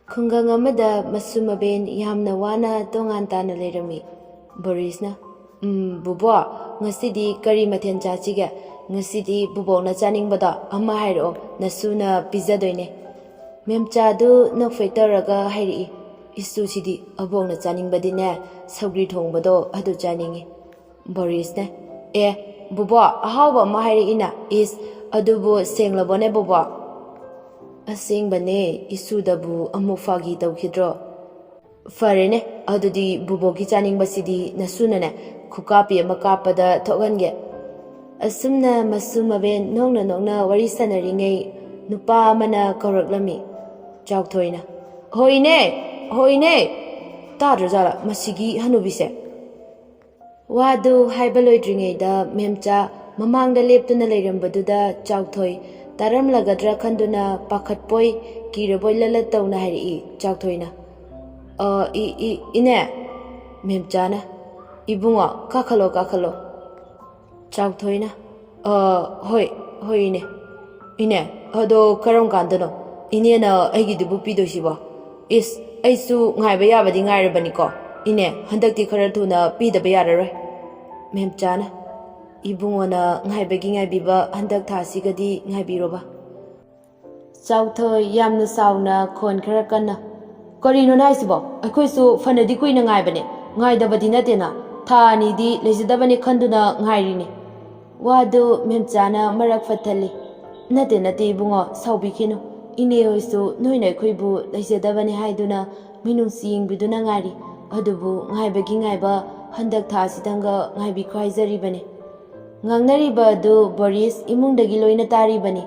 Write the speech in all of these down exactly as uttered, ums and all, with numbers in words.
ꯈꯨꯡꯒꯪ ꯑꯃꯗ ꯃꯁꯨ ꯃꯕꯦꯟ ꯌꯥꯝꯅ ꯋꯥꯅ ꯇꯣꯉꯥꯟ ꯇꯥꯅ ꯂꯩꯔꯝꯃꯤ꯫ ꯕꯣꯔꯤꯁꯅ, "ꯎꯝ, ꯕꯨꯕꯣꯛ, ꯉꯁꯤꯗꯤ ꯀꯔꯤ ꯃꯊꯦꯜ ꯆꯥꯁꯤꯒꯦ? ꯉꯁꯤꯗꯤ ꯕꯨꯕꯣꯛꯅ ꯆꯥꯅꯤꯡꯕꯗꯣ ꯑꯃ ꯍꯥꯏꯔꯛꯑꯣ, ꯅꯁꯨꯅ ꯄꯤꯖꯗꯣꯏꯅꯦ꯫" ꯃꯦꯝꯆꯥꯗꯨ ꯅꯣꯛꯐꯦꯠ ꯇꯧꯔꯒ ꯍꯥꯏꯔꯛꯏ, "ꯏꯁꯨꯁꯤꯗꯤ ꯑꯕꯣꯛꯅ ꯆꯥꯅꯤꯡꯕꯗꯤꯅꯦ, ꯁꯧꯒ꯭ꯔꯤ ꯊꯣꯡꯕꯗꯣ ꯑꯗꯨ ꯆꯥꯅꯤꯡꯉꯤ꯫" ꯕꯣꯔꯤꯁꯅ, "ꯑꯦ, ꯕꯨꯕꯣꯛ, ꯑꯍꯥꯎꯕ ꯑꯃ ꯍꯥꯏꯔꯛꯏꯅ, ꯏꯁ, ꯑꯗꯨꯕꯨ ꯁꯦꯡꯂꯕꯣꯅꯦ ꯕꯨꯕꯣꯛ?" "ꯑꯁꯦꯡꯕꯅꯦ, ꯏꯁꯨꯗꯕꯨ ꯑꯃꯨꯛ ꯐꯥꯒꯤ ꯇꯧꯈꯤꯗ꯭ꯔꯣ?" "ꯐꯔꯦꯅꯦ, ꯑꯗꯨꯗꯤ ꯕꯨꯕꯣꯛꯀꯤ ꯆꯥꯅꯤꯡꯕꯁꯤꯗꯤ ꯅꯁꯨꯅꯅꯦ, ꯈꯨꯀꯥꯞꯄꯤ ꯑꯃ ꯀꯥꯞꯄꯗ ꯊꯣꯛꯍꯟꯒꯦ꯫" ꯑꯁꯨꯝꯅ ꯃꯁꯨ ꯃꯕꯦꯟ ꯅꯣꯛꯅ ꯅꯣꯛꯅ ꯋꯥꯔꯤ ꯁꯥꯟꯅꯔꯤꯉꯩ ꯅꯨꯄꯥ ꯑꯃꯅ ꯀꯧꯔꯛꯂꯝꯃꯤ꯫ ꯆꯥꯎꯊꯣꯏꯅ, "ꯍꯣꯏꯅꯦ, ꯍꯣꯏꯅꯦ!" ꯇꯥꯗ꯭ꯔꯖꯥꯠꯂ ꯃꯁꯤꯒꯤ ꯍꯅꯨꯕꯤꯁꯦ? ꯋꯥꯗꯨ ꯍꯥꯏꯕ ꯂꯣꯏꯗ꯭ꯔꯤꯉꯩꯗ ꯃꯦꯝꯆꯥ ꯃꯃꯥꯡꯗ ꯂꯦꯞꯇꯨꯅ ꯂꯩꯔꯝꯕꯗꯨꯗ ꯆꯥꯎꯊꯣꯏ ꯇꯥꯔꯝꯂꯒꯗ꯭ꯔꯥ ꯈꯟꯗꯨꯅ ꯄꯥꯈꯠꯄꯣꯏ ꯀꯤꯔꯕꯣꯏ ꯂꯂꯠ ꯇꯧꯅ ꯍꯥꯏꯔꯛꯏ꯫ ꯆꯥꯎꯊꯣꯏꯅ, "ꯑ, ꯏ-, ꯏ-, ꯏꯅꯦ!" ꯃꯦꯝꯆꯥꯅ, "ꯏꯕꯨꯡꯉꯣ, ꯀꯥꯈꯠꯂꯣ, ꯀꯥꯈꯠꯂꯣ꯫" ꯆꯥꯎꯊꯣꯏꯅ, "ꯑ, ꯍꯣꯏ, ꯍꯣꯏ, ꯏꯅꯦ꯫" "ꯏꯅꯦ, ꯑꯗꯣ ꯀꯔꯝ ꯀꯥꯟꯗꯅꯣ ꯏꯅꯦꯅ ꯑꯩꯒꯤꯗꯨꯕꯨ ꯄꯤꯗꯣꯏꯁꯤꯕꯣ? ꯏꯁ, ꯑꯩꯁꯨ ꯉꯥꯏꯕ ꯌꯥꯕꯗꯤ ꯉꯥꯏꯔꯕꯅꯤꯀꯣ꯫ ꯏꯅꯦ, ꯍꯟꯗꯛꯇꯤ ꯈꯔ ꯊꯨꯅ ꯄꯤꯗꯕ ꯌꯥꯔꯔꯣꯏ꯫" ꯃꯦꯝꯆꯥꯅ, "ꯏꯕꯨꯡꯉꯣꯅ ꯉꯥꯏꯕꯒꯤ ꯉꯥꯏꯕꯤꯕ ꯍꯟꯗꯛ ꯊꯥꯁꯤꯒꯗꯤ ꯉꯥꯏꯕꯤꯔꯣꯕ꯫" ꯆꯥꯎꯊꯣꯏ ꯌꯥꯝꯅ ꯆꯥꯎꯅ ꯈꯣꯟ ꯈꯔ ꯀꯟꯅ, "ꯀꯔꯤꯅꯣꯅꯦ ꯍꯥꯏꯁꯤꯕꯣ? ꯑꯩꯈꯣꯏꯁꯨ ꯐꯅꯗꯤ ꯀꯨꯏꯅ ꯉꯥꯏꯕꯅꯦ꯫ ꯉꯥꯏꯗꯕꯗꯤ ꯅꯠꯇꯦꯅ꯫ ꯊꯥ ꯑꯅꯤꯗꯤ ꯂꯩꯖꯗꯕꯅꯤ ꯈꯟꯗꯨꯅ ꯉꯥꯏꯔꯤꯅꯤ꯫" ꯋꯥꯗꯨ ꯃꯦꯝꯆꯥꯅ ꯃꯔꯛ ꯐꯠꯊꯜꯂꯤ꯫ "ꯅꯠꯇꯦ, ꯅꯠꯇꯦ ꯏꯕꯨꯡꯉꯣ, ꯁꯥꯎꯕꯤꯈꯤꯅꯨ꯫ ꯏꯅꯦ ꯍꯣꯏꯁꯨ ꯅꯣꯏꯅ ꯑꯩꯈꯣꯏꯕꯨ ꯂꯩꯖꯗꯕꯅꯤ ꯍꯥꯏꯗꯨꯅ ꯃꯤꯅꯨꯡꯁꯤ ꯌꯦꯡꯕꯤꯗꯨꯅ ꯉꯥꯏꯔꯤ꯫ ꯑꯗꯨꯕꯨ ꯉꯥꯏꯕꯒꯤ ꯉꯥꯏꯕ ꯍꯟꯗꯛ ꯊꯥ ꯑꯁꯤꯗꯪꯒ ꯉꯥꯏꯕꯤꯈꯣ ꯍꯥꯏꯖꯔꯤꯕꯅꯤ꯫" ꯉꯥꯡꯅꯔꯤꯕ ꯑꯗꯨ ꯕꯣꯔꯤꯁ ꯏꯃꯨꯡꯗꯒꯤ ꯂꯣꯏꯅ ꯇꯥꯔꯤꯕꯅꯤ꯫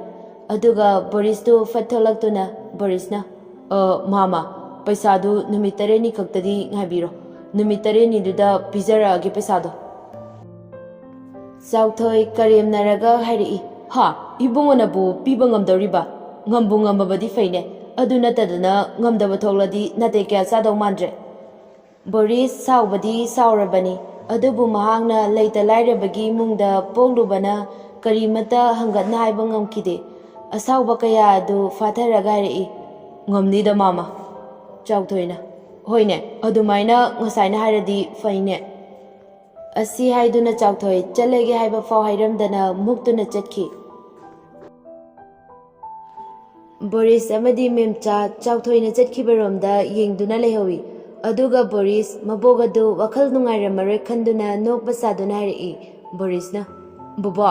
ꯑꯗꯨꯒ ꯕꯣꯔꯤꯁꯇꯨ ꯐꯠ ꯊꯣꯛꯂꯛꯇꯨꯅ ꯕꯣꯔꯤꯁꯅ, "ꯑ, ꯃꯥꯃ, ꯄꯩꯁꯥꯗꯨ ꯅꯨꯃꯤꯠ ꯇꯔꯦꯠꯅꯤ ꯈꯛꯇꯗꯤ ꯉꯥꯏꯕꯤꯔꯣ꯫ ꯅꯨꯃꯤꯠ ꯇꯔꯦꯠꯅꯤꯗꯨꯗ ꯄꯤꯖꯔꯛꯑꯒꯦ ꯄꯩꯁꯥꯗꯣ꯫" ꯆꯥꯎꯊꯣꯏ ꯀꯔꯦꯝꯅꯔꯒ ꯍꯥꯏꯔꯛꯏ, "ꯍꯥ? ꯏꯕꯨꯡꯉꯣꯅꯕꯨ ꯄꯤꯕ ꯉꯝꯗꯧꯔꯤꯕ? ꯉꯝꯕꯨ ꯉꯝꯃꯕꯗꯤ ꯐꯩꯅꯦ꯫ ꯑꯗꯨ ꯅꯠꯇꯗꯅ ꯉꯝꯗꯕ ꯊꯣꯛꯂꯗꯤ ꯅꯥꯇꯩ ꯀꯌꯥ ꯆꯥꯗꯧ ꯃꯥꯟꯗ꯭ꯔꯦ꯫" ꯕꯣꯔꯤꯁ ꯁꯥꯎꯕꯗꯤ ꯁꯥꯎꯔꯕꯅꯤ, ꯑꯗꯨꯕꯨ ꯃꯍꯥꯛꯅ ꯂꯩꯇ ꯂꯥꯏꯔꯕꯒꯤ ꯏꯃꯨꯡꯗ ꯄꯣꯛꯂꯨꯕꯅ ꯀꯔꯤꯃꯠꯇ ꯍꯪꯒꯠꯅ ꯍꯥꯏꯕ ꯉꯝꯈꯤꯗꯦ꯫ ꯑꯁꯥꯎꯕ ꯀꯌꯥ ꯑꯗꯨ ꯐꯥꯊꯔꯒ ꯍꯥꯏꯔꯛꯏ, "ꯉꯝꯅꯤꯗ ꯃꯥꯃ, ꯆꯥꯎꯊꯣꯏꯅ, "ꯍꯣꯏꯅꯦ, ꯑꯗꯨꯃꯥꯏꯅ ꯉꯁꯥꯏꯅ ꯍꯥꯏꯔꯗꯤ ꯐꯩꯅꯦ"꯫ ꯑꯁꯤ ꯍꯥꯏꯗꯨꯅ ꯆꯥꯎꯊꯣꯏ ꯆꯠꯂꯒꯦ ꯍꯥꯏꯕ ꯐꯥꯎ ꯍꯥꯏꯔꯝꯗꯅ ꯃꯨꯛꯇꯨꯅ ꯆꯠꯈꯤ꯫ ꯕꯣꯔꯤꯁ ꯑꯃꯗꯤ ꯃꯦꯝꯆꯥ ꯆꯥꯎꯊꯣꯏꯅ ꯆꯠꯈꯤꯕꯔꯣꯝꯗ ꯌꯦꯡꯗꯨꯅ ꯂꯩꯍꯧꯏ꯫ ꯑꯗꯨꯒ ꯕꯣꯔꯤꯁ ꯃꯕꯣꯛ ꯑꯗꯨ ꯋꯥꯈꯜ ꯅꯨꯡꯉꯥꯏꯔꯝꯃꯔꯣꯏ ꯈꯟꯗꯨꯅ ꯅꯣꯛꯄ ꯁꯥꯗꯨꯅ ꯍꯥꯏꯔꯛꯏ꯫ ꯕꯣꯔꯤꯁꯅ, "ꯕꯣꯕꯣ,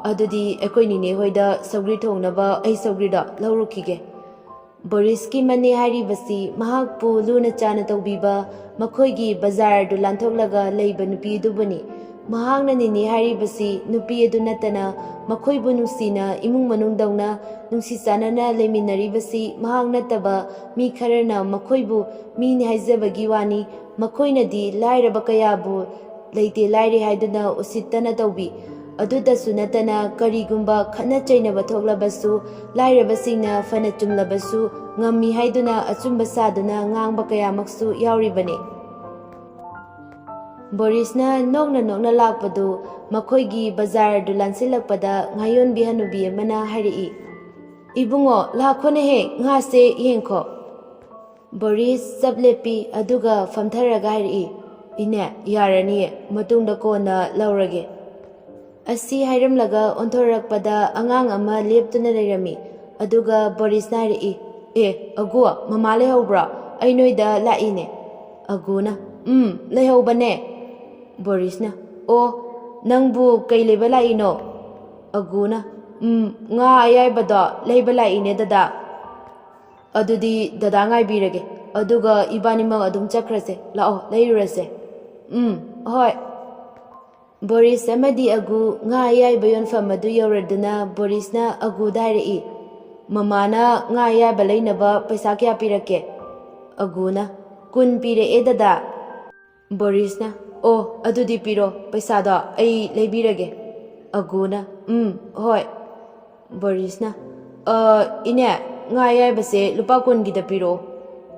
ꯑꯗꯨꯗꯤ ꯑꯩꯈꯣꯏ ꯅꯤꯅꯦ ꯍꯣꯏꯗ ꯁꯧꯒ꯭ꯔꯤ ꯊꯣꯡꯅꯕ ꯑꯩ ꯁꯧꯒ꯭ꯔꯤꯗꯣ ꯂꯧꯔꯨꯈꯤꯒꯦ"꯫ ꯕꯣꯔꯤꯁꯀꯤ ꯃꯅꯦ ꯍꯥꯏꯔꯤꯕꯁꯤ ꯃꯍꯥꯛꯄꯨ ꯂꯨꯅ ꯆꯥꯅ ꯇꯧꯕꯤꯕ, ꯃꯈꯣꯏꯒꯤ ꯕꯖꯥꯔꯗꯨ ꯂꯥꯟꯊꯣꯛꯂꯒ ꯂꯩꯕ ꯅꯨꯄꯤ ꯑꯗꯨꯕꯨꯅꯤ꯫ ꯃꯍꯥꯛꯅ ꯅꯤꯅꯦ ꯍꯥꯏꯔꯤꯕꯁꯤ ꯅꯨꯄꯤ ꯑꯗꯨ ꯅꯠꯇꯅ, ꯃꯈꯣꯏꯕꯨ ꯅꯨꯡꯁꯤꯅ ꯏꯃꯨꯡ ꯃꯅꯨꯡꯗꯧꯅ ꯅꯨꯡꯁꯤ ꯆꯥꯟꯅꯅ ꯂꯩꯃꯤꯟꯅꯔꯤꯕꯁꯤ ꯃꯍꯥꯛ ꯅꯠꯇꯕ ꯃꯤ ꯈꯔꯅ ꯃꯈꯣꯏꯕꯨ ꯃꯤꯅꯤ ꯍꯥꯏꯖꯕꯒꯤ ꯋꯥꯅꯤ꯫ ꯃꯈꯣꯏꯅꯗꯤ ꯂꯥꯏꯔꯕ ꯀꯌꯥꯕꯨ ꯂꯩꯇꯦ ꯂꯥꯏꯔꯦ ꯍꯥꯏꯗꯨꯅ ꯎꯁꯤꯠꯇꯅ ꯇꯧꯕꯤ꯫ ꯑꯗꯨꯇꯁꯨ ꯅꯠꯇꯅ, ꯀꯔꯤꯒꯨꯝꯕ ꯈꯠꯅ ꯆꯩꯅꯕ ꯊꯣꯛꯂꯕꯁꯨ, ꯂꯥꯏꯔꯕꯁꯤꯡꯅ ꯐꯅ ꯆꯨꯝꯂꯕꯁꯨ ꯉꯝꯃꯤ ꯍꯥꯏꯗꯨꯅ ꯑꯆꯨꯝꯕ ꯁꯥꯗꯨꯅ ꯉꯥꯡꯕ ꯀꯌꯥꯃꯛꯁꯨ ꯌꯥꯎꯔꯤꯕꯅꯤ꯫ ꯕꯣꯔꯤꯁꯅ ꯅꯣꯛꯅ ꯅꯣꯛꯅ ꯂꯥꯛꯄꯗꯨ ꯃꯈꯣꯏꯒꯤ ꯕꯖꯥꯔꯗꯨ ꯂꯥꯟꯁꯤꯜꯂꯛꯄꯗ ꯉꯥꯌꯣꯟꯕꯤ ꯍꯅꯨꯕꯤ ꯑꯃꯅ ꯍꯥꯏꯔꯛꯏ, "ꯏꯕꯨꯡꯉꯣ, ꯂꯥꯛꯈꯣꯅꯦꯍꯦ, ꯉꯥꯁꯦ ꯌꯦꯡꯈꯣ"꯫ ꯕꯣꯔꯤꯁ ꯆꯞ ꯂꯦꯞꯄꯤ, ꯑꯗꯨꯒ ꯐꯝꯊꯔꯒ ꯍꯥꯏꯔꯛꯏ, "ꯏꯅꯦ, ꯌꯥꯔꯅꯤꯌꯦ, ꯃꯇꯨꯡꯗ ꯀꯣꯟꯅ ꯂꯧꯔꯒꯦ"꯫ ꯑꯁꯤ ꯍꯥꯏꯔꯝꯂꯒ ꯑꯣꯟꯊꯣꯔꯛꯄꯗ ꯑꯉꯥꯡ ꯑꯃ ꯂꯦꯞꯇꯨꯅ ꯂꯩꯔꯝꯃꯤ꯫ ꯑꯗꯨꯒ ꯕꯣꯔꯤꯁꯅ ꯍꯥꯏꯔꯛꯏ, "ꯑꯦ, ꯑꯒꯨ, ꯃꯃꯥ ꯂꯩꯍꯧꯕ꯭ꯔꯣ? ꯑꯩ ꯅꯣꯏꯗ ꯂꯥꯛꯏꯅꯦ"꯫ ꯑꯒꯨꯅ, "ꯎꯝ, ꯂꯩꯍꯧꯕꯅꯦ"꯫ ꯕꯣꯔꯤꯁꯅ, "ꯑꯣ, ꯅꯪꯕꯨ ꯀꯩ ꯂꯩꯕ ꯂꯥꯛꯏꯅꯣ?" ꯑꯒꯨꯅ, "ꯎꯝ, ꯉꯥ ꯑꯌꯥꯏꯕꯗꯣ ꯂꯩꯕ ꯂꯥꯛꯏꯅꯦ, ꯗꯗꯥ"꯫ "ꯑꯗꯨꯗꯤ ꯗꯗꯥ ꯉꯥꯏꯕꯤꯔꯒꯦ, ꯑꯗꯨꯒ ꯏꯕꯥꯅꯤꯃꯛ ꯑꯗꯨꯝ ꯆꯠꯈ꯭ꯔꯁꯦ꯫ ꯂꯥꯛꯑꯣ, ꯂꯩꯔꯨꯔꯁꯦ"꯫ "ꯎꯝ, ꯍꯣꯏ"꯫ ꯕꯣꯔꯤꯁ ꯑꯃꯗꯤ ꯑꯒꯨ ꯉꯥ ꯑꯌꯥꯏꯕ ꯌꯣꯟꯐꯝ ꯑꯗꯨ ꯌꯧꯔꯗꯨꯅ ꯕꯣꯔꯤꯁꯅ ꯑꯒꯨꯗ ꯍꯥꯏꯔꯛꯏ, "ꯃꯃꯥꯅ ꯉꯥ ꯑꯌꯥꯏꯕ ꯂꯩꯅꯕ ꯄꯩꯁꯥ ꯀꯌꯥ ꯄꯤꯔꯛꯀꯦ?" ꯑꯒꯨꯅ, "ꯀꯨꯟ ꯄꯤꯔꯛꯑꯦ, ꯗꯗꯥ"꯫ ꯕꯣꯔꯤꯁꯅ, "ꯑꯣ, ꯑꯗꯨꯗꯤ ꯄꯤꯔꯣ, ꯄꯩꯁꯥꯗꯣ ꯑꯩ ꯂꯩꯕꯤꯔꯒꯦ"꯫ ꯑꯒꯨꯅ, "ꯎꯝ, ꯍꯣꯏ"꯫ ꯕꯣꯔꯤꯁꯅ, "ꯑ, ꯏꯅꯦ, ꯉꯥ ꯑꯌꯥꯏꯕꯁꯦ ꯂꯨꯄꯥ ꯀꯨꯟꯒꯤꯗ ꯄꯤꯔꯛꯑꯣ"꯫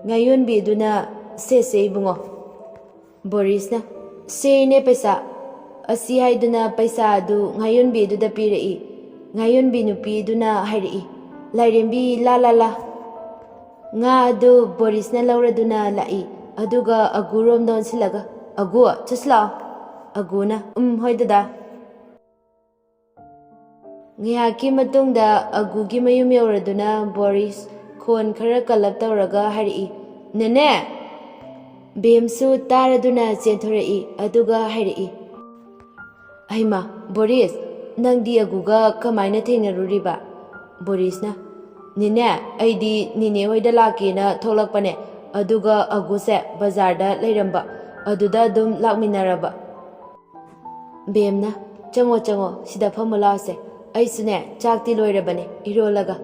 ꯉꯥꯌꯣꯟꯕꯤ ꯑꯗꯨꯅ, "ꯁꯦ, ꯁꯦ, ꯏꯕꯨꯡꯉꯣ"꯫ ꯕꯣꯔꯤꯁꯅ, "ꯁꯦ, ꯏꯅꯦ, ꯄꯩꯁꯥ"꯫ ꯑꯁꯤ ꯍꯥꯏꯗꯨꯅ ꯄꯩꯁꯥ ꯑꯗꯨ ꯉꯥꯌꯣꯟꯕꯤ ꯑꯗꯨꯗ ꯄꯤꯔꯛꯏ꯫ ꯉꯥꯌꯣꯟꯕꯤ ꯅꯨꯄꯤ ꯑꯗꯨꯅ ꯍꯥꯏꯔꯛꯏ, "ꯂꯥꯏꯔꯦꯝꯕꯤ, ꯂꯥ, ꯂꯥ, ꯂꯥ"꯫ ꯉꯥ ꯑꯗꯨ ꯕꯣꯔꯤꯁꯅ ꯂꯧꯔꯗꯨꯅ ꯂꯥꯛꯏ꯫ ꯑꯗꯨꯒ ꯑꯒꯨꯔꯣꯝꯗ ꯑꯣꯟꯁꯤꯜꯂꯒ, "ꯑꯒꯨ, ꯆꯠꯁꯤ ꯂꯥꯛꯑꯣ꯫" ꯑꯒꯨꯅ, "ꯎꯝ, ꯍꯣꯏ ꯗꯗꯥ꯫" ꯉꯥꯏꯍꯥꯛꯀꯤ ꯃꯇꯨꯡꯗ ꯑꯒꯨꯒꯤ ꯃꯌꯨꯝ ꯌꯧꯔꯗꯨꯅ ꯕꯣꯔꯤꯁ ꯈꯣꯟ ꯈꯔ ꯀꯜꯂꯞ ꯇꯧꯔꯒ ꯍꯥꯏꯔꯛꯏ, "ꯅꯦꯅꯦ!" ꯕꯦꯝꯁꯨ ꯇꯥꯔꯗꯨꯅ ꯆꯦꯟꯊꯣꯔꯛꯏ꯫ ꯑꯗꯨꯒ ꯍꯥꯏꯔꯛꯏ, "ꯑꯩꯃ, ꯕꯣꯔꯤꯁ, ꯅꯪꯗꯤ ꯑꯒꯨꯒ ꯀꯃꯥꯏꯅ ꯊꯦꯡꯅꯔꯨꯔꯤꯕ?" ꯕꯣꯔꯤꯁꯅ, "ꯅꯦꯅꯦ, ꯑꯩꯗꯤ ꯅꯦꯅꯦ ꯍꯣꯏꯗ ꯂꯥꯛꯀꯦꯅ ꯊꯣꯛꯂꯛꯄꯅꯦ, ꯑꯗꯨꯒ ꯑꯒꯨꯁꯦ ꯕꯖꯥꯔꯗ ꯂꯩꯔꯝꯕ, ꯑꯗꯨꯗ ꯑꯗꯨꯝ ꯂꯥꯛꯃꯤꯟꯅꯔꯕ꯫" ꯕꯦꯝꯅ, "ꯆꯪꯉꯣ, ꯆꯪꯉꯣ, ꯁꯤꯗ ꯐꯝꯃꯨ ꯂꯥꯛꯑꯣꯁꯦ꯫ ꯑꯩꯁꯨꯅꯦ, ꯆꯥꯛꯇꯤ ꯂꯣꯏꯔꯕꯅꯦ, ꯏꯔꯣꯜꯂꯒ꯫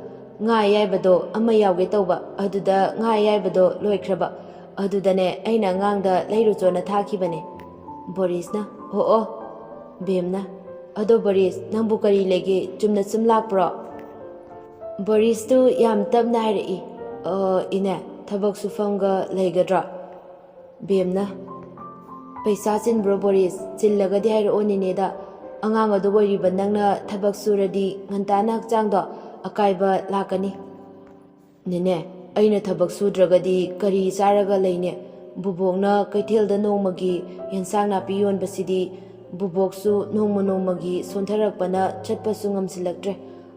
ꯉꯥ ꯑꯌꯥꯏꯕꯗꯣ ꯑꯃ ꯌꯥꯎꯒꯦ ꯇꯧꯕ, ꯑꯗꯨꯗ ꯉꯥ ꯑꯌꯥꯏꯕꯗꯣ ꯂꯣꯏꯈ꯭ꯔꯕ꯫ ꯑꯗꯨꯗꯅꯦ, ꯑꯩꯅ ꯑꯉꯥꯡꯗ ꯂꯩꯔꯨꯆꯣꯅ ꯊꯥꯈꯤꯕꯅꯦ꯫" ꯕꯣꯔꯤꯁꯅ, "ꯑꯣ, ꯑꯣ꯫" ꯕꯦꯝꯅ, "ꯑꯗꯣ ꯕꯣꯔꯤꯁ, ꯅꯪꯕꯨ ꯀꯔꯤ ꯂꯩꯒꯦ? ꯆꯨꯝꯅ ꯁꯨꯝ ꯂꯥꯛꯄ꯭ꯔꯣ?" ꯕꯣꯔꯤꯁꯇꯨ ꯌꯥꯝ ꯇꯞꯅ ꯍꯥꯏꯔꯛꯏ, "ꯑ, ꯏꯅꯦ, ꯊꯕꯛ ꯁꯨꯐꯝꯒ ꯂꯩꯒꯗ꯭ꯔꯥ?" ꯕꯦꯝꯅ, "ꯄꯩꯁꯥ ꯆꯤꯟꯕ꯭ꯔꯣ ꯕꯣꯔꯤꯁ? ꯆꯤꯜꯂꯒꯗꯤ ꯍꯥꯏꯔꯛꯑꯣ ꯅꯦꯅꯦꯗ꯫ ꯑꯉꯥꯡ ꯑꯗꯨ ꯑꯣꯏꯔꯤꯕ ꯅꯪꯅ ꯊꯕꯛ ꯁꯨꯔꯗꯤ ꯉꯟꯇꯥꯅ ꯍꯛꯆꯥꯡꯗꯣ ꯑꯀꯥꯏꯕ ꯂꯥꯛꯀꯅꯤ꯫" "ꯅꯦꯅꯦ, ꯑꯩꯅ ꯊꯕꯛ ꯁꯨꯗ꯭ꯔꯒꯗꯤ ꯀꯔꯤ ꯆꯥꯔꯒ ꯂꯩꯅꯦ? ꯕꯨꯕꯣꯛꯅ ꯀꯩꯊꯦꯜꯗ ꯅꯣꯡꯃꯒꯤ ꯌꯦꯟꯁꯥꯡ ꯅꯥꯄꯤ ꯌꯣꯟꯕꯁꯤꯗꯤ ꯕꯨꯕꯣꯛꯁꯨ ꯅꯣꯡꯃ ꯅꯣꯡꯃꯒꯤ ꯁꯣꯟꯊꯔꯛꯄꯅ ꯆꯠꯄꯁꯨ ꯉꯝꯁꯤꯜꯂꯛꯇ꯭ꯔꯦ꯫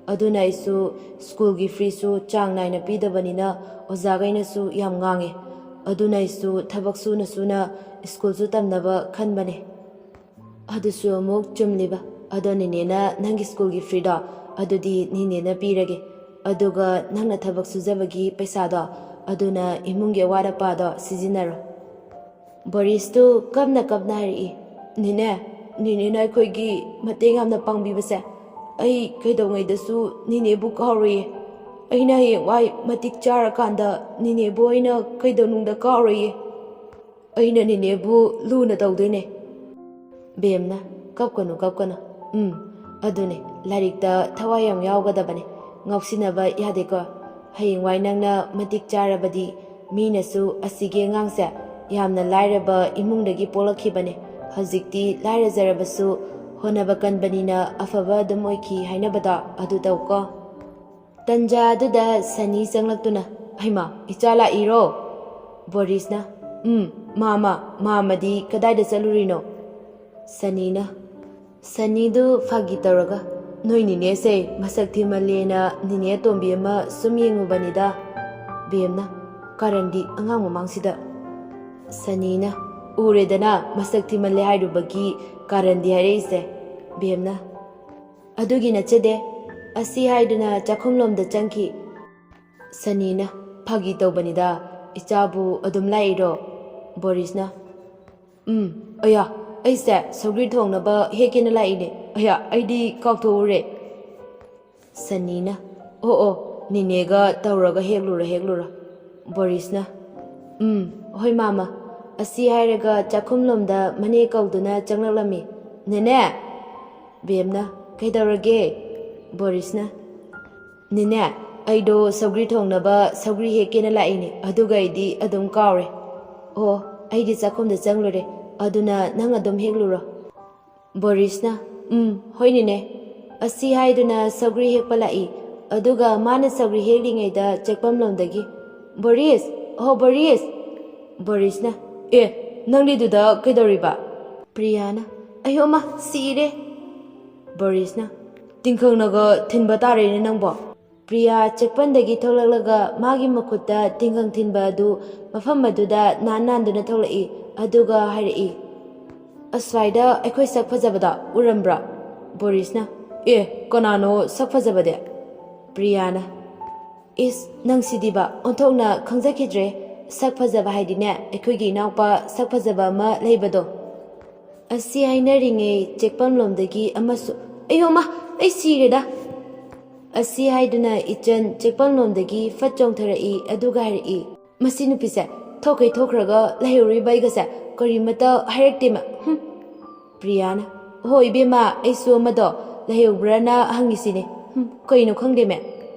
ꯑꯗꯨꯅ ꯑꯩꯁꯨ ꯁ꯭ꯀꯨꯜꯒꯤ ꯐꯤꯁꯨ ꯆꯥꯡ ꯅꯥꯏꯅ ꯄꯤꯗꯕꯅꯤꯅ ꯑꯣꯖꯥꯈꯩꯅꯁꯨ ꯌꯥꯝ ꯉꯥꯡꯉꯦ꯫ ꯑꯗꯨꯅ ꯑꯩꯁꯨ ꯊꯕꯛ ꯁꯨꯅ ꯁꯨꯅ ꯁ꯭ꯀꯨꯜꯁꯨ ꯇꯝꯅꯕ ꯈꯟꯕꯅꯦ꯫" "ꯑꯗꯨꯁꯨ ꯑꯃꯨꯛ ꯆꯨꯝꯂꯤꯕ꯫ ꯑꯗꯣ ꯅꯦꯅꯦꯅ ꯅꯪꯒꯤ ꯁ꯭ꯀꯨꯜꯒꯤ ꯐꯤꯗꯣ ꯑꯗꯨꯗꯤ ꯅꯦꯅꯦꯅ ꯄꯤꯔꯒꯦ꯫ ꯑꯗꯨꯒ ꯅꯪꯅ ꯊꯕꯛ ꯁꯨꯖꯕꯒꯤ ꯄꯩꯁꯥꯗꯣ ꯑꯗꯨꯅ ꯏꯃꯨꯡꯒꯤ ꯑꯋꯥꯠ ꯑꯄꯥꯗꯣ ꯁꯤꯖꯤꯟꯅꯔꯣ꯫" ꯕꯣꯔꯤꯁꯇꯨ ꯀꯞꯅ ꯀꯞꯅ ꯍꯥꯏꯔꯛꯏ, "ꯅꯦꯅꯦ, ꯅꯦꯅꯦꯅ ꯑꯩꯈꯣꯏꯒꯤ ꯃꯇꯦꯡ ꯌꯥꯝꯅ ꯄꯥꯡꯕꯤꯕꯁꯦ ꯑꯩ ꯀꯩꯗꯧꯉꯩꯗꯁꯨ ꯅꯦꯅꯦꯕꯨ ꯀꯥꯎꯔꯣꯏꯌꯦ꯫ ꯑꯩꯅ ꯍꯌꯦꯡꯋꯥꯏ ꯃꯇꯤꯛ ꯆꯥꯔꯀꯥꯟꯗ ꯅꯦꯅꯦꯕꯨ ꯑꯩꯅ ꯀꯩꯗꯧꯅꯨꯡꯗ ꯀꯥꯎꯔꯣꯏꯌꯦ꯫ ꯑꯩꯅ ꯅꯦꯅꯦꯕꯨ ꯂꯨꯅ ꯇꯧꯗꯣꯏꯅꯦ꯫" ꯕꯦꯝꯅ, "ꯀꯞꯀꯅꯨ, ꯀꯞꯀꯅꯨ꯫ ꯎꯝ, ꯑꯗꯨꯅꯦ, ꯂꯥꯏꯔꯤꯛꯇ ꯊꯋꯥꯏ ꯌꯥꯝ ꯌꯥꯎꯒꯗꯕꯅꯦ꯫ ꯉꯥꯎꯁꯤꯟꯅꯕ ꯌꯥꯗꯦꯀꯣ꯫ ꯍꯌꯦꯡꯋꯥꯏ ꯅꯪꯅ ꯃꯇꯤꯛ ꯆꯥꯔꯕꯗꯤ ꯃꯤꯅꯁꯨ ꯑꯁꯤꯒꯤ ꯑꯉꯥꯡꯁꯦ ꯌꯥꯝꯅ ꯂꯥꯏꯔꯕ ꯏꯃꯨꯡꯗꯒꯤ ꯄꯣꯛꯂꯛꯈꯤꯕꯅꯦ꯫ ꯍꯧꯖꯤꯛꯇꯤ ꯂꯥꯏꯔꯖꯔꯕꯁꯨ ꯍꯣꯠꯅꯕ ꯀꯟꯕꯅꯤꯅ ꯑꯐꯕ ꯑꯗꯨꯝ ꯑꯣꯏꯈꯤ ꯍꯥꯏꯅꯕꯗꯣ ꯑꯗꯨ ꯇꯧꯀꯣ꯫" ꯇꯟꯖꯥ ꯑꯗꯨꯗ ꯁꯅꯤ ꯆꯪꯂꯛꯇꯨꯅ, "ꯍꯩꯃꯥ, ꯏꯆꯥ ꯂꯥꯛꯏꯔꯣ?" ꯕꯣꯔꯤꯁꯅ, "ꯎꯝ, ꯃꯥꯃ, ꯃꯥꯃꯗꯤ ꯀꯗꯥꯏꯗ ꯆꯠꯂꯨꯔꯤꯅꯣ?" ꯁꯅꯤꯅ, ꯁꯅꯤꯗꯨ ꯐꯥꯒꯤ ꯇꯧꯔꯒ, "ꯅꯣꯏ ꯅꯤꯅꯦꯁꯦ ꯃꯁꯛ ꯊꯤꯃꯜꯂꯦꯅ ꯅꯤꯅꯦ ꯑꯇꯣꯝꯕꯤ ꯑꯃ ꯁꯨꯝ ꯌꯦꯡꯉꯨꯕꯅꯤꯗ꯫" ꯕꯦꯝꯅ, "ꯀꯥꯔꯟꯗꯤ ꯑꯉꯥꯡ ꯃꯃꯥꯡꯁꯤꯗ꯫" ꯁꯅꯤꯅ, "ꯎꯔꯦꯗꯅ, ꯃꯁꯛ ꯊꯤꯃꯜꯂꯦ ꯍꯥꯏꯔꯨꯕꯒꯤ ꯀꯥꯔꯟꯗꯤ ꯍꯥꯏꯔꯛꯏꯁꯦ꯫" ꯕꯦꯝꯅ, "ꯑꯗꯨꯒꯤ ꯅꯠꯆꯗꯦ, ꯑꯁꯤ ꯍꯥꯏꯗꯨꯅ ꯆꯥꯛꯈꯨꯝꯂꯣꯝꯗ ꯆꯪꯈꯤ꯫" ꯁꯅꯤꯅ, "ꯐꯥꯒꯤ ꯇꯧꯕꯅꯤꯗ, ꯏꯆꯥꯕꯨ ꯑꯗꯨꯝ ꯂꯥꯛꯏꯔꯣ?" ꯕꯣꯔꯤꯁꯅ, "ꯎꯝ, ꯑꯌꯥ, ꯑꯩꯁꯦ ꯁꯧꯒ꯭ꯔꯤ ꯊꯣꯡꯅꯕ ꯍꯦꯛꯀꯦꯅ ꯂꯥꯛꯏꯅꯦ꯫ ꯑꯌꯥ, ꯑꯩꯗꯤ ꯀꯥꯎꯊꯣꯛꯎꯔꯦ꯫" ꯁꯅꯤꯅ, "ꯑꯣ ꯑꯣ, ꯅꯤꯅꯦꯒ ꯇꯧꯔꯒ ꯍꯦꯛꯂꯨꯔꯣ, ꯍꯦꯛꯂꯨꯔꯣ꯫" ꯕꯣꯔꯤꯁꯅ, "ꯎꯝ, ꯍꯣꯏ ꯃꯥꯃ꯫" ꯑꯁꯤ ꯍꯥꯏꯔꯒ ꯆꯥꯛꯈꯨꯝꯂꯣꯝꯗ ꯃꯅꯦ ꯀꯧꯗꯨꯅ ꯆꯪꯂꯛꯂꯝꯃꯤ꯫ "ꯅꯦꯅꯦ!" ꯕꯦꯝꯅ, "ꯀꯩꯗꯧꯔꯒꯦ?" ꯕꯣꯔꯤꯁꯅ, "ꯅꯦꯅꯦ, ꯑꯩꯗꯣ ꯁꯧꯒ꯭ꯔꯤ ꯊꯣꯡꯅꯕ ꯁꯧꯒ꯭ꯔꯤ ꯍꯦꯛꯀꯦꯅ ꯂꯥꯛꯏꯅꯦ, ꯑꯗꯨꯒ ꯑꯩꯗꯤ ꯑꯗꯨꯝ ꯀꯥꯎꯔꯦ꯫ ꯑꯣ, ꯑꯩꯗꯤ ꯆꯥꯛꯈꯨꯝꯗ ꯆꯪꯂꯨꯔꯦ, ꯑꯗꯨꯅ ꯅꯪ ꯑꯗꯨꯝ ꯍꯦꯛꯂꯨꯔꯣ꯫" ꯕꯣꯔꯤꯁꯅ, "ꯎꯝ, ꯍꯣꯏ ꯅꯦꯅꯦ꯫" ꯑꯁꯤ ꯍꯥꯏꯗꯨꯅ ꯁꯧꯒ꯭ꯔꯤ ꯍꯦꯛꯄ ꯂꯥꯛꯏ꯫ ꯑꯗꯨꯒ ꯃꯥꯅ ꯁꯧꯒ꯭ꯔꯤ ꯍꯦꯛꯂꯤꯉꯩꯗ ꯆꯦꯛꯄꯝꯂꯣꯝꯗꯒꯤ, "ꯕꯣꯔꯤꯁ! ꯑꯍꯣ ꯕꯣꯔꯤꯁ!" ꯕꯣꯔꯤꯁꯅ, "ꯑꯦ, ꯅꯪꯗꯤ ꯑꯗꯨꯗ ꯀꯩꯗꯧꯔꯤꯕ?" ꯄ꯭ꯔꯤꯌꯥꯅ, "ꯑꯌꯣꯃ, ꯁꯤꯔꯦ!" ꯕꯣꯔꯤꯁꯅ, "ꯇꯤꯡꯈꯪꯅꯒ ꯊꯤꯟꯕ ꯇꯥꯔꯦꯅꯦ ꯅꯪꯕꯣ꯫" ꯄ꯭ꯔꯤꯌꯥ ꯆꯦꯛꯄꯟꯗꯒꯤ ꯊꯣꯛꯂꯛꯂꯒ ꯃꯥꯒꯤ ꯃꯈꯨꯠꯇ ꯇꯤꯡꯈꯪ ꯊꯤꯟꯕ ꯑꯗꯨ ꯃꯐꯝ ꯑꯗꯨꯗ ꯅꯥꯟ ꯅꯥꯟꯗꯨꯅ ꯊꯣꯛꯂꯛꯏ꯫ ꯑꯗꯨꯒ ꯍꯥꯏꯔꯛꯏ, "ꯑꯁ꯭ꯋꯥꯏꯗ ꯑꯩꯈꯣꯏ ꯁꯛ ꯐꯖꯕꯗꯣ ꯎꯔꯝꯕ꯭ꯔꯣ?" ꯕꯣꯔꯤꯁꯅ, "ꯑꯦ, ꯀꯅꯥꯅꯣ ꯁꯛ ꯐꯖꯕꯗꯤ?" ꯄ꯭ꯔꯤꯌꯥꯅ, "ꯏꯁ, ꯅꯪꯁꯤꯗꯤꯕ ꯑꯣꯟꯊꯣꯛꯅ ꯈꯪꯖꯈꯤꯗ꯭ꯔꯦ꯫ ꯁꯛ ꯐꯖꯕ ꯍꯥꯏꯗꯤꯅꯦ, ꯑꯩꯈꯣꯏꯒꯤ ꯏꯅꯥꯎꯄꯥ ꯁꯛ ꯐꯖꯕ ꯑꯃ ꯂꯩꯕꯗꯣ꯫" ꯑꯁꯤ ꯍꯥꯏꯅꯔꯤꯉꯩ ꯆꯦꯛꯄꯝꯂꯣꯝꯗꯒꯤ ꯑꯃꯁꯨ, "ꯑꯌꯣꯃ, ꯑꯩ ꯁꯤꯔꯦꯗ!" ꯑꯁꯤ ꯍꯥꯏꯗꯨꯅ ꯏꯆꯟ ꯆꯦꯛꯄꯝꯂꯣꯝꯗꯒꯤ ꯐꯠ ꯆꯣꯡꯊꯔꯛꯏ, ꯑꯗꯨꯒ ꯍꯥꯏꯔꯛꯏ, "ꯃꯁꯤ ꯅꯨꯄꯤꯁꯦ ꯊꯣꯛꯈꯩ ꯊꯣꯛꯈ꯭ꯔꯒ ꯂꯩꯍꯧꯔꯤꯕ ꯑꯩꯒꯁꯦ ꯀꯔꯤꯃꯇ ꯍꯥꯏꯔꯛꯇꯦꯃ, ꯍꯨꯝ!" ꯄ꯭ꯔꯤꯌꯥꯅ, "ꯍꯣ ꯏꯕꯦꯝꯃ, ꯑꯩꯁꯨ ꯑꯃꯗꯣ ꯂꯩꯍꯧꯕ꯭ꯔꯥꯅ ꯍꯪꯉꯤꯁꯤꯅꯦ꯫ ꯍꯨꯝ, ꯀꯩꯅꯣ ꯈꯪꯗꯦꯃꯦ꯫"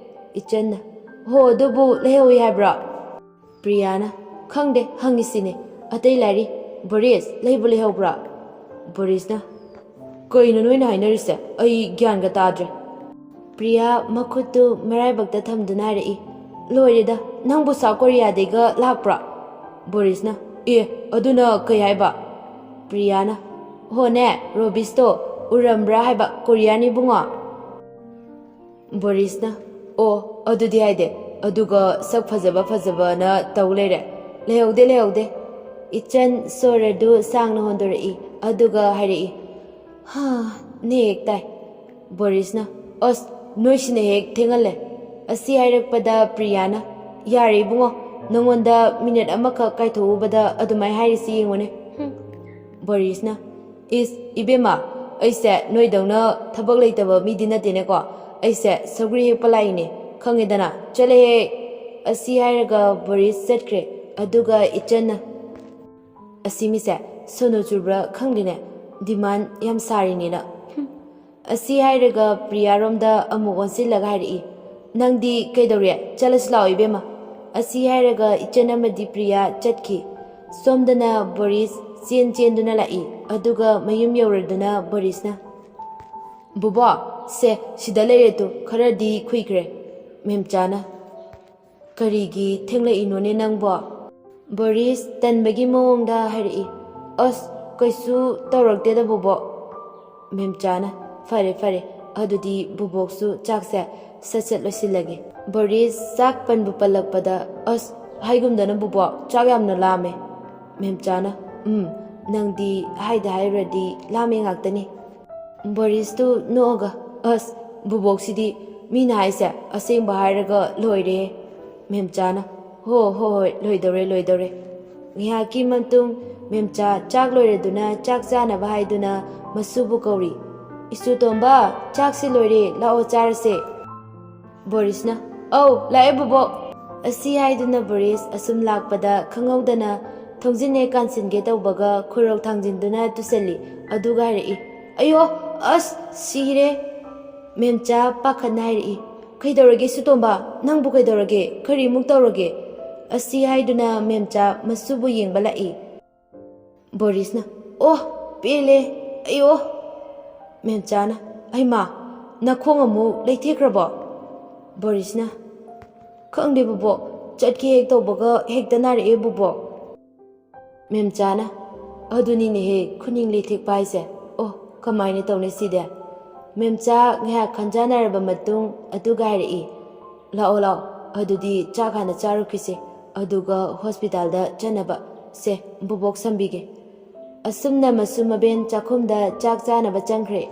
ꯏꯆꯟꯅ, "ꯍꯣ, ꯑꯗꯨꯕꯨ ꯂꯩꯍꯧꯋꯤ ꯍꯥꯏꯕ꯭ꯔꯣ?" ꯄ꯭ꯔꯤꯌꯥꯅ, "ꯈꯪꯗꯦ, ꯍꯪꯉꯤꯁꯤꯅꯦ꯫ ꯑꯇꯩ ꯂꯥꯏꯔꯤ꯫ ꯕꯣꯔꯤꯁ, ꯂꯩꯕꯨ ꯂꯩꯍꯧꯕ꯭ꯔꯣ?" ꯕꯣꯔꯤꯁꯅ, "ꯀꯩꯅꯣ ꯅꯣꯏꯅ ꯍꯥꯏꯅꯔꯤꯁꯦ? ꯑꯩ ꯒ꯭ꯌꯥꯟꯒ ꯇꯥꯗ꯭ꯔꯦ꯫" ꯄ꯭ꯔꯤꯌꯥ ꯃꯈꯨꯠꯇꯨ ꯃꯔꯥꯏꯕꯛꯇ ꯊꯝꯗꯨꯅ ꯍꯥꯏꯔꯛꯏ, "ꯂꯣꯏꯔꯦꯗ, ꯅꯪꯕꯨ ꯁꯥꯎꯠ ꯀꯣꯔꯤꯌꯥꯗꯩꯒ ꯂꯥꯛꯄ꯭ꯔꯣ?" ꯕꯣꯔꯤꯁꯅ, "ꯑꯦ, ꯑꯗꯨꯅ ꯀꯩ ꯍꯥꯏꯕ?" ꯄ꯭ꯔꯤꯌꯥꯅ, "ꯍꯣꯅꯦ, ꯔꯣꯕꯤꯁꯇꯣ ꯎꯔꯝꯕ꯭ꯔꯥ ꯍꯥꯏꯕ, ꯀꯣꯔꯤꯌꯥꯅꯤ ꯏꯕꯨꯡꯉꯣ?" ꯕꯣꯔꯤꯁꯅ, "ꯑꯣ, ꯑꯗꯨꯗꯤ ꯍꯥꯏꯗꯦ, ꯑꯗꯨꯒ ꯁꯛ ꯐꯖꯕ ꯐꯖꯕꯅ ꯇꯧ ꯂꯩꯔꯦ꯫ ꯂꯩꯍꯧꯗꯦ, ꯂꯩꯍꯧꯗꯦ꯫" ꯏꯆꯟ ꯁꯣꯔ ꯑꯗꯨ ꯁꯥꯡꯅ ꯍꯣꯟꯗꯣꯔꯛꯏ, ꯑꯗꯨꯒ ꯍꯥꯏꯔꯛꯏ, "ꯍꯥ, ꯅꯦ ꯍꯦꯛ ꯇꯥꯏ꯫" ꯕꯣꯔꯤꯁꯅ, "ꯑꯁ, ꯅꯣꯏꯁꯤꯅ ꯍꯦꯛ ꯊꯦꯡꯍꯜꯂꯦ꯫" ꯑꯁꯤ ꯍꯥꯏꯔꯛꯄꯗ ꯄ꯭ꯔꯤꯌꯥꯅ, "ꯌꯥꯔꯦ ꯏꯕꯨꯡꯉꯣ, ꯅꯉꯣꯟꯗ ꯃꯤꯅꯤꯠ ꯑꯃꯈꯛ ꯀꯥꯏꯊꯣꯛꯎꯕꯗ ꯑꯗꯨꯃꯥꯏ ꯍꯥꯏꯔꯤꯁꯤ ꯌꯦꯡꯉꯨꯅꯦ꯫" ꯍꯨꯝ꯫ ꯕꯣꯔꯤꯁꯅ, "ꯏꯁ, ꯏꯕꯦꯝꯃ, ꯑꯩꯁꯦ ꯅꯣꯏꯗꯧꯅ ꯊꯕꯛ ꯂꯩꯇꯕ ꯃꯤꯗꯤ ꯅꯠꯇꯦꯅꯦꯀꯣ꯫ ꯑꯩꯁꯦ ꯁꯧꯒ꯭ꯔꯤ ꯍꯦꯛꯄ ꯂꯥꯛꯏꯅꯦ, ꯈꯪꯉꯦꯗꯅ꯫ ꯆꯠꯂꯍꯦ꯫" ꯑꯁꯤ ꯍꯥꯏꯔꯒ ꯕꯣꯔꯤꯁ ꯆꯠꯈ꯭ꯔꯦ꯫ ꯑꯗꯨꯒ ꯏꯆꯟꯅ, "ꯑꯁꯤ ꯃꯤꯁꯦ ꯁꯣꯅꯣ ꯆꯨꯕ꯭ꯔꯥ ꯈꯪꯗꯦꯅꯦ, ꯗꯤꯃꯥꯟ ꯌꯥꯝ ꯁꯥꯔꯤꯅꯦꯅ꯫" ꯍꯨꯝ꯫ ꯑꯁꯤ ꯍꯥꯏꯔꯒ ꯄ꯭ꯔꯤꯌꯥꯔꯣꯝꯗ ꯑꯃꯨꯛ ꯑꯣꯟꯁꯤꯜꯂꯒ ꯍꯥꯏꯔꯛꯏ, "ꯅꯪꯗꯤ ꯀꯩꯗꯧꯔꯦ? ꯆꯠꯂꯁꯤ ꯂꯥꯛꯑꯣ ꯏꯕꯦꯝꯃ꯫" ꯑꯁꯤ ꯍꯥꯏꯔꯒ ꯏꯆꯟ ꯑꯃꯗꯤ ꯄ꯭ꯔꯤꯌꯥ ꯆꯠꯈꯤ꯫ ꯁꯣꯝꯗꯅ ꯕꯣꯔꯤꯁ ꯆꯦꯟ ꯆꯦꯟꯗꯨꯅ ꯂꯥꯛꯏ꯫ ꯑꯗꯨꯒ ꯃꯌꯨꯝ ꯌꯧꯔꯗꯨꯅ ꯕꯣꯔꯤꯁꯅ, "ꯕꯣꯕꯣ, ꯁꯦ, ꯁꯤꯗ ꯂꯩꯔꯦ ꯇꯨ, ꯈꯔꯗꯤ ꯈꯨꯏꯈ꯭ꯔꯦ꯫" ꯃꯦꯝꯆꯥꯅ, "ꯀꯔꯤꯒꯤ ꯊꯦꯡꯂꯛꯏꯅꯣꯅꯦ ꯅꯪꯕꯣ?" ꯕꯣꯔꯤꯁ ꯇꯟꯕꯒꯤ ꯃꯑꯣꯡꯗ ꯍꯥꯏꯔꯛꯏ, "ꯑꯁ, ꯀꯩꯁꯨ ꯇꯧꯔꯛꯇꯦꯗ ꯕꯣꯕꯣꯛ꯫" ꯃꯦꯝꯆꯥꯅ, "ꯐꯔꯦ, ꯐꯔꯦ, ꯑꯗꯨꯗꯤ ꯕꯣꯕꯣꯛꯁꯨ ꯆꯥꯛꯁꯦ ꯁꯠ ꯁꯠ ꯂꯣꯏꯁꯤꯜꯂꯒꯦ꯫" ꯕꯣꯔꯤꯁ ꯆꯥꯛ ꯄꯟꯕꯨ ꯄꯜꯂꯛꯄꯗ, "ꯑꯁ, ꯍꯥꯏꯒꯨꯝꯗꯅ ꯕꯣꯕꯣꯛ, ꯆꯥꯛ ꯌꯥꯝꯅ ꯂꯥꯝꯃꯦ꯫" ꯃꯦꯝꯆꯥꯅ, "ꯎꯝ, ꯅꯪꯗꯤ ꯍꯥꯏꯗ ꯍꯥꯏꯔꯨꯔꯗꯤ ꯂꯥꯝꯃꯦ ꯉꯥꯛꯇꯅꯤ꯫" ꯕꯣꯔꯤꯁꯇꯨ ꯅꯣꯛꯑꯒ, "ꯑꯁ, ꯕꯣꯕꯣꯛꯁꯤꯗꯤ ꯃꯤꯅ ꯍꯥꯏꯁꯦ ꯑꯁꯦꯡꯕ ꯍꯥꯏꯔꯒ ꯂꯣꯏꯔꯦ꯫" ꯃꯦꯝꯆꯥꯅ, "ꯍꯣ, ꯍꯣ, ꯍꯣꯏ, ꯂꯣꯏꯗꯧꯔꯦ, ꯂꯣꯏꯗꯧꯔꯦ꯫" ꯉꯥꯏꯍꯥꯛꯀꯤ ꯃꯇꯨꯡ ꯃꯦꯝꯆꯥ ꯆꯥꯛ ꯂꯣꯏꯔꯗꯨꯅ ꯆꯥꯛ ꯆꯥꯅꯕ ꯍꯥꯏꯗꯨꯅ ꯃꯁꯨꯕꯨ ꯀꯧꯔꯤ꯫ "ꯏꯁꯨ ꯇꯣꯝꯕ, ꯆꯥꯛꯁꯤ ꯂꯣꯏꯔꯦ, ꯂꯥꯛꯑꯣ ꯆꯥꯔꯁꯦ꯫" ꯕꯣꯔꯤꯁꯅ, "ꯑꯧ, ꯂꯥꯛꯑꯦ ꯕꯣꯕꯣꯛ꯫" ꯑꯁꯤ ꯍꯥꯏꯗꯨꯅ ꯕꯣꯔꯤꯁ ꯑꯁꯨꯝ ꯂꯥꯛꯄꯗ ꯈꯪꯍꯧꯗꯅ ꯊꯣꯡꯖꯤꯟ ꯍꯦꯛ ꯀꯥꯟꯁꯤꯟꯒꯦ ꯇꯧꯕꯒ ꯈꯨꯔꯧ ꯊꯥꯡꯖꯤꯟꯗꯨꯅ ꯇꯨꯁꯜꯂꯤ꯫ ꯑꯗꯨꯒ ꯍꯥꯏꯔꯛꯏ, "ꯑꯌꯣ, ꯑꯁ, ꯁꯤꯔꯦ!" ꯃꯦꯝꯆꯥ ꯄꯥꯈꯠꯅ ꯍꯥꯏꯔꯛꯏ, "ꯀꯩꯗꯧꯔꯒꯦ ꯁꯨꯇꯣꯝꯕ? ꯅꯪꯕꯨ ꯀꯩꯗꯧꯔꯒꯦ? ꯀꯔꯤꯃꯨꯛ ꯇꯧꯔꯒꯦ?" ꯑꯁꯤ ꯍꯥꯏꯗꯨꯅ ꯃꯦꯝꯆꯥ ꯃꯁꯨꯕꯨ ꯌꯦꯡꯕ ꯂꯥꯛꯏ꯫ ꯕꯣꯔꯤꯁꯅ, "ꯑꯣ, ꯄꯦꯜꯂꯦ, ꯑꯩ ꯑꯣ!" ꯃꯦꯝꯆꯥꯅ, "ꯑꯩꯃꯥ, ꯅꯈꯣꯡ ꯑꯃꯨꯛ ꯂꯩꯊꯦꯛꯈ꯭ꯔꯕꯣ?" ꯕꯣꯔꯤꯁꯅ, "ꯈꯪꯗꯦ ꯕꯨꯕꯣꯛ, ꯆꯠꯀꯦ ꯍꯦꯛ ꯇꯧꯕꯒ ꯍꯦꯛꯇ ꯅꯥꯔꯛꯑꯦ ꯕꯨꯕꯣꯛ꯫" ꯃꯦꯝꯆꯥꯅ, "ꯑꯗꯨꯅꯤꯅꯦꯍꯦ ꯈꯨꯅꯤꯡ ꯂꯩꯊꯦꯛꯄ ꯍꯥꯏꯁꯦ꯫ ꯑꯣ, ꯀꯃꯥꯏꯅ ꯇꯧꯅꯤ ꯁꯤꯗꯤ?" ꯃꯦꯝꯆꯥ ꯉꯥꯏꯍꯥꯛ ꯈꯟꯖꯥꯟꯅꯔꯕ ꯃꯇꯨꯡ ꯑꯗꯨꯒ ꯍꯥꯏꯔꯛꯏ, "ꯂꯥꯛꯑꯣ ꯂꯥꯛꯑꯣ, ꯑꯗꯨꯗꯤ ꯆꯥꯛ ꯍꯥꯟꯅ ꯆꯥꯔꯨꯈꯤꯁꯦ, ꯑꯗꯨꯒ ꯍꯣꯁꯄꯤꯇꯥꯜꯗ ꯆꯠꯅꯕ꯫ ꯁꯦ, ꯕꯨꯕꯣꯛ ꯁꯝꯕꯤꯒꯦ꯫" ꯑꯁꯨꯝꯅ ꯃꯁꯨ ꯃꯕꯦꯟ ꯆꯥꯛꯈꯨꯝꯗ ꯆꯥꯛ ꯆꯥꯅꯕ ꯆꯪꯈ꯭ꯔꯦ꯫